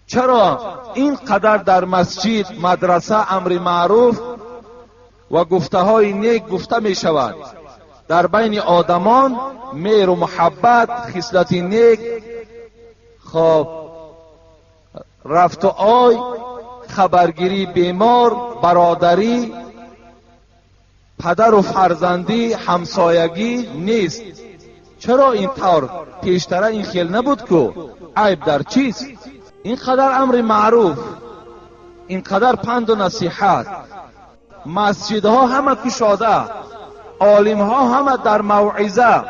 چرا اینقدر در مسجد، مدرسه امر معروف و گفته های نیک گفته می شود، در بین آدمان مهر و محبت، خصلت نیک، خب رفت و آی، خبرگیری بیمار، برادری، پدر و فرزندی، همسایگی نیست؟ چرا این طور؟ پیشتره این خیل نبود که عیب در چیست؟ اینقدر امر معروف، اینقدر پند و نصیحت، مسجدها همه کشاده، عالمها همه در موعظه،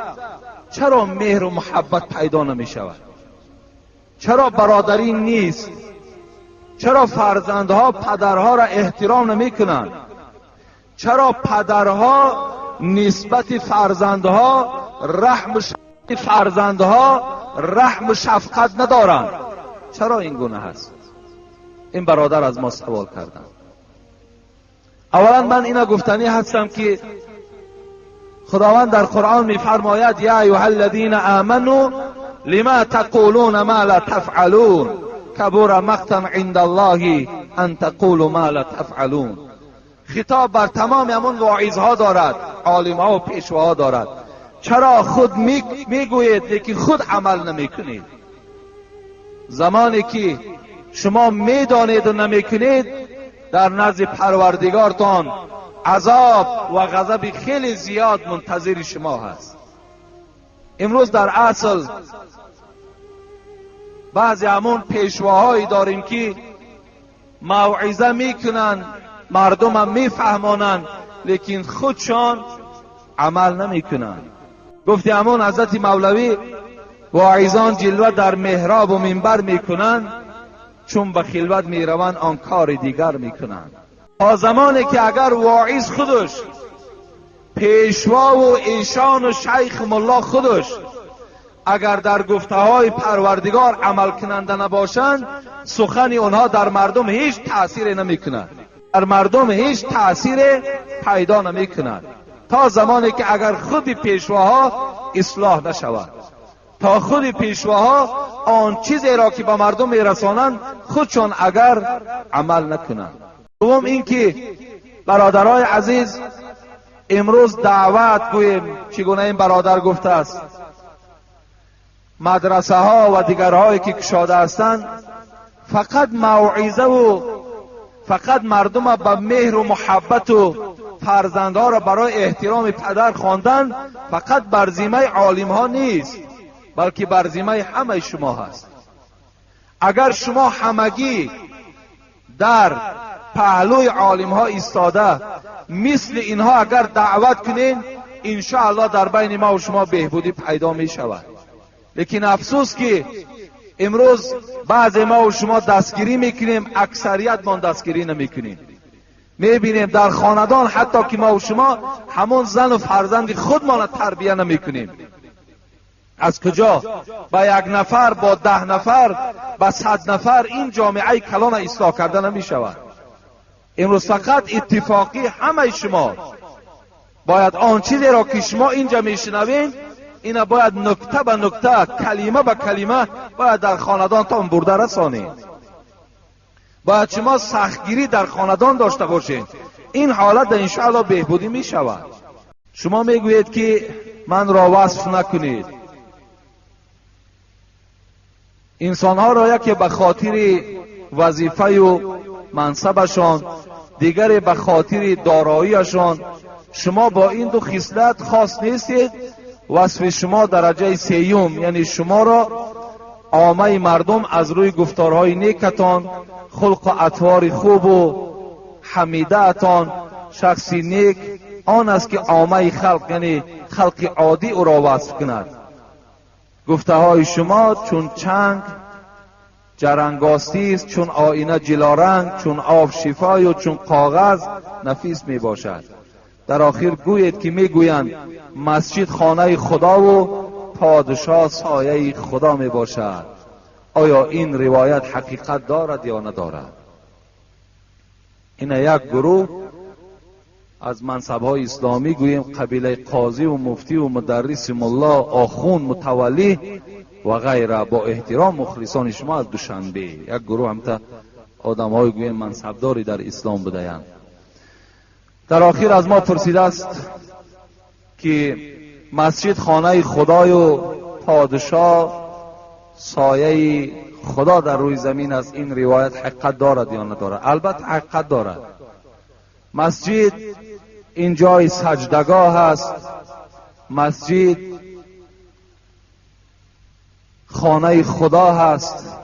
چرا مهر و محبت پیدا نمی شود؟ چرا برادری نیست؟ چرا فرزندها پدرها را احترام نمی کنند؟ چرا پدرها نسبت فرزندها رحم و شفقت ندارند؟ چرا این گونه هست؟ این برادر از ما سوال کردند. اولا من اینا گفتنی هستم که خداوند در قرآن میفرماید یا ایها الذین آمنوا لما تقولون ما لا تفعلون کبر مقتا عند الله ان تقولوا ما لا تفعلون. خطاب بر تمام همون واعظها دارد، عالمها و پیشواها دارد. چرا خود میگویید لیکن خود عمل نمیکنید؟ زمانی که شما میدانید و نمیکنید، در نزد پروردگارتان عذاب و غضب خیلی زیاد منتظر شما هست. امروز در اصل بعضی همون پیشواهایی داریم که موعظه میکنن، مردم هم میفهمانند، لیکن خودشان عمل نمیکنن. گفتی همون حضرت مولوی واعظان جلوه در محراب و منبر میکنند، چون به خلوت میروند آن کار دیگر میکنند. تا زمانی که اگر واعظ خودش، پیشوا و ایشان و شیخ ملا خودش اگر در گفته های پروردگار عمل کننده نباشند، سخن آنها در مردم هیچ تأثیر نمیکند، در مردم هیچ تأثیر پیدا نمیکند. تا زمانی که اگر خود پیشواها اصلاح نشود، تا خود پیشواها آن چیزی را که به مردم میرسانند خودشان اگر عمل نکنند. دوم اینکه برادرای عزیز، امروز دعوت گوییم چگونه این برادر گفته است، مدرسه ها و دیگرهایی که کشاده هستند فقط موعظه و فقط مردم به مهر و محبت و فرزندها را برای احترام پدر خواندن فقط بر ذمه عالم ها نیست، بلکه بر ذمه همه شما هست. اگر شما همگی در پهلوی عالم ها ایستاده مثل اینها اگر دعوت کنین، انشاءالله در بین ما و شما بهبودی پیدا می شود. لیکن افسوس که امروز بعض ما و شما دستگیری میکنیم، اکثریت ما دستگیری نمیکنیم. میبینیم در خاندان حتی که ما و شما همون زن و فرزند خودمان تربیه نمیکنیم. از کجا با یک نفر، با 10 نفر، با 100 نفر این جامعه کلان اصلاح کرده نمیشود. امروز فقط اتفاقی همه شما باید آن چیزی را که شما اینجا میشنوین، اینا باید نکته به نکته، کلمه به کلمه باید در خاندانتان برده رسانید. باید شما سختگیری در خاندان داشته باشید. این حالت انشاءالله بهبودی می شود. شما میگویید که من را وصف نکنید. انسانها را یکی به خاطر وظیفه و منصبشان، دیگری به خاطر داراییشان. شما با این دو خصلت خاص نیستید. وصف شما درجه سیوم، یعنی شما را عامه مردم از روی گفتارهای نیکتان، خلق و اطوار خوب و حمیده‌تان، شخصی نیک آن است که عامه خلق، یعنی خلق عادی، او را وصف کند. گفته های شما چون چنگ جرنگاستی است، چون آینه جلارنگ، چون آب شفای و چون کاغذ نفیس می باشد. در آخر گویید که میگویند مسجد خانه خدا و پادشاه سایه خدا می باشد. آیا این روایت حقیقت دارد یا ندارد؟ این یک گروه از منصب‌های اسلامی، گوییم قبیله قاضی و مفتی و مدرس، ملا، آخوند، متولی، و غیره. با احترام مخلصان شما از دوشنبه. یک گروه هم تا آدم های گویم منصبداری در اسلام بودند. در آخر از ما پرسیده است که مسجد خانه خدای و پادشاه سایه خدا در روی زمین است، این روایت حقیقت دارد یا ندارد؟ البته حقیقت دارد. مسجد این جای سجدگاه است، مسجد خانه خدا هست.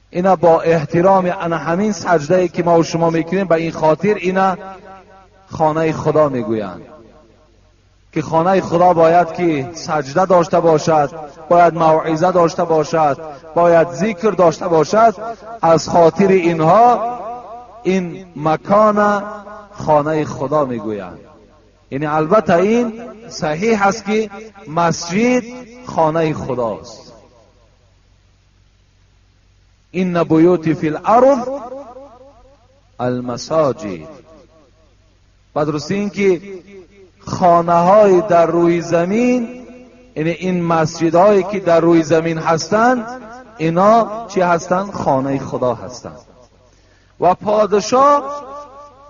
اینا با احترام انا همین سجده که ما و شما میکنیم، به این خاطر اینا خانه خدا میگویند که خانه خدا باید که سجده داشته باشد، باید موعظه داشته باشد، باید ذکر داشته باشد. از خاطر اینها این مکان خانه خدا میگویند. یعنی البته این صحیح است که مسجد خانه خداست. این بیوت فی الارض المساجد. و درست این که خانه های در روی زمین، یعنی این مسجد هایی که در روی زمین هستند، اینا چی هستند؟ خانه خدا هستند. و پادشاه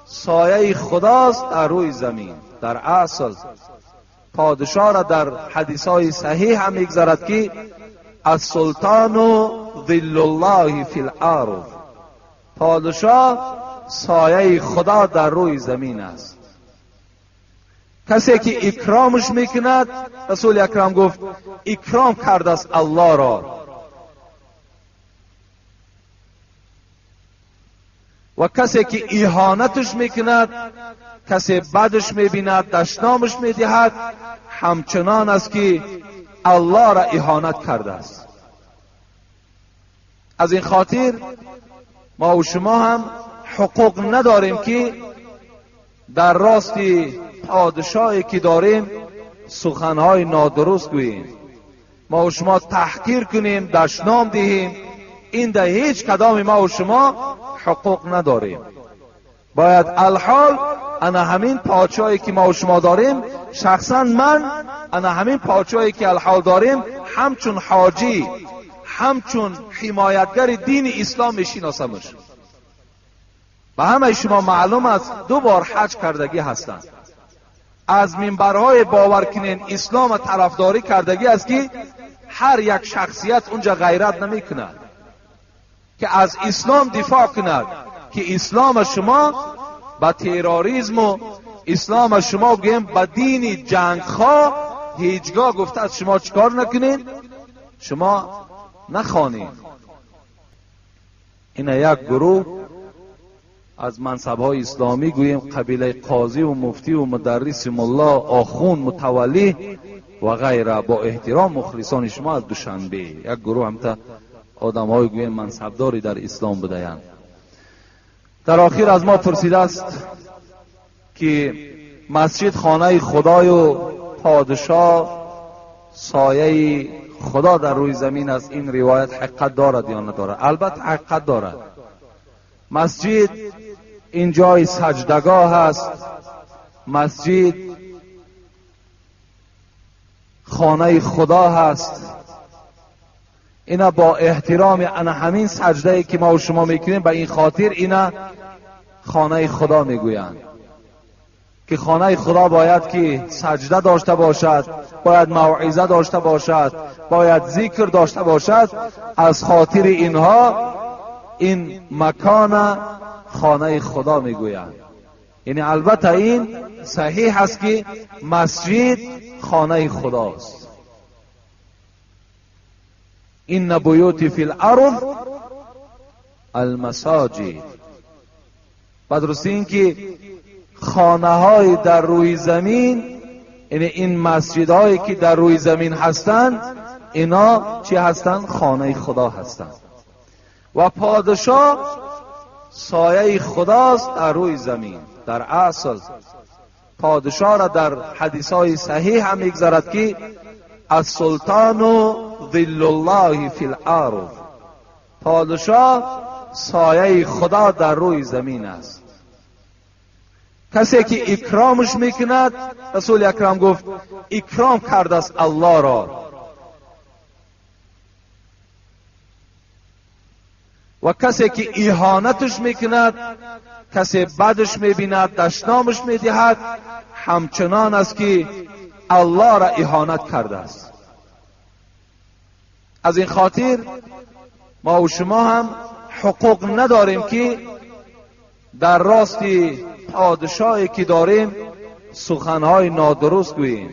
سایه خداست در روی زمین. در اصل پادشاه را در حدیث های صحیح هم میگذرد که السلطان ظل الله فی الارض، پادشاه سایه خدا در روی زمین است. کسی که اکرامش میکند، رسول اکرم گفت اکرام کرده است الله را، و کسی که اهانتش میکند، کسی بدش میبیند، دشنامش میدهد، همچنان است که الله را اهانت کرده است. از این خاطر ما و شما هم حقوق نداریم که در راست پادشاهی که داریم سخنهای نادرست گوییم، ما و شما تحقیر کنیم، دشنام دهیم. این در هیچ کدام ما و شما حقوق نداریم. باید الحال انا همین پادشاهی که ما و شما داریم، شخصا من انا همین پادشاهی که الحال داریم همچون حاجی، همچون حمایتگر دین اسلام میشناسمش. به همه شما معلوم است 2 بار حج کردگی هستند. از منبرهای باور کنین اسلام طرفداری کردگی است که هر یک شخصیت اونجا غیرت نمی کند که از اسلام دفاع کند، که اسلام شما با تروریسم و اسلام شما گویم با دین جنگخواه هیچگاه گفته از شما چکار نکنین، شما نخوانین. این یک گروه از منصب‌های اسلامی گوییم قبیله قاضی و مفتی و مدرس ملا، آخوند، متولی و غیره. با احترام مخلصان شما از دوشنبه. یک گروه هم تا آدم‌های گوییم منصبداری در اسلام بودند. در آخر از ما پرسیده است که مسجد خانه خدای و پادشاه سایه خدا در روی زمین است، این روایت حقیقت دارد یا ندارد؟ البته حقیقت دارد. مسجد این جای سجدگاه است، مسجد خانه خدا هست. اینا با احترام انا همین سجده که ما و شما میکنیم، به این خاطر اینا خانه خدا میگویند که خانه خدا باید که سجده داشته باشد، باید موعظه داشته باشد، باید ذکر داشته باشد. از خاطر اینها این مکان خانه خدا میگویند. یعنی البته این صحیح است که مسجد خانه خداست. این بیوت فی الارض المساجد. و درست این که خانه های در روی زمین، یعنی این مسجد هایی که در روی زمین هستند، اینا چی هستند؟ خانه خدا هستند. و پادشاه سایه خداست در روی زمین. در اصل پادشاه را در حدیث های صحیح هم میگذرد که السلطان ظل الله فی الارض، پادشاه سایه خدا در روی زمین است. کسی که اکرامش میکند، رسول اکرم گفت اکرام کرده است الله را. Ва касе ки иҳонаташ мекунад, касе бадаш мебинад, дашномаш медиҳад, ҳамчунон аст ки аллоҳ ра иҳонат кардааст. Аз ин хотир мо ва шумо ҳам ҳуқуқ надорем ки дар рости подшоҳе ки дорем суханҳои нодуруст гӯем.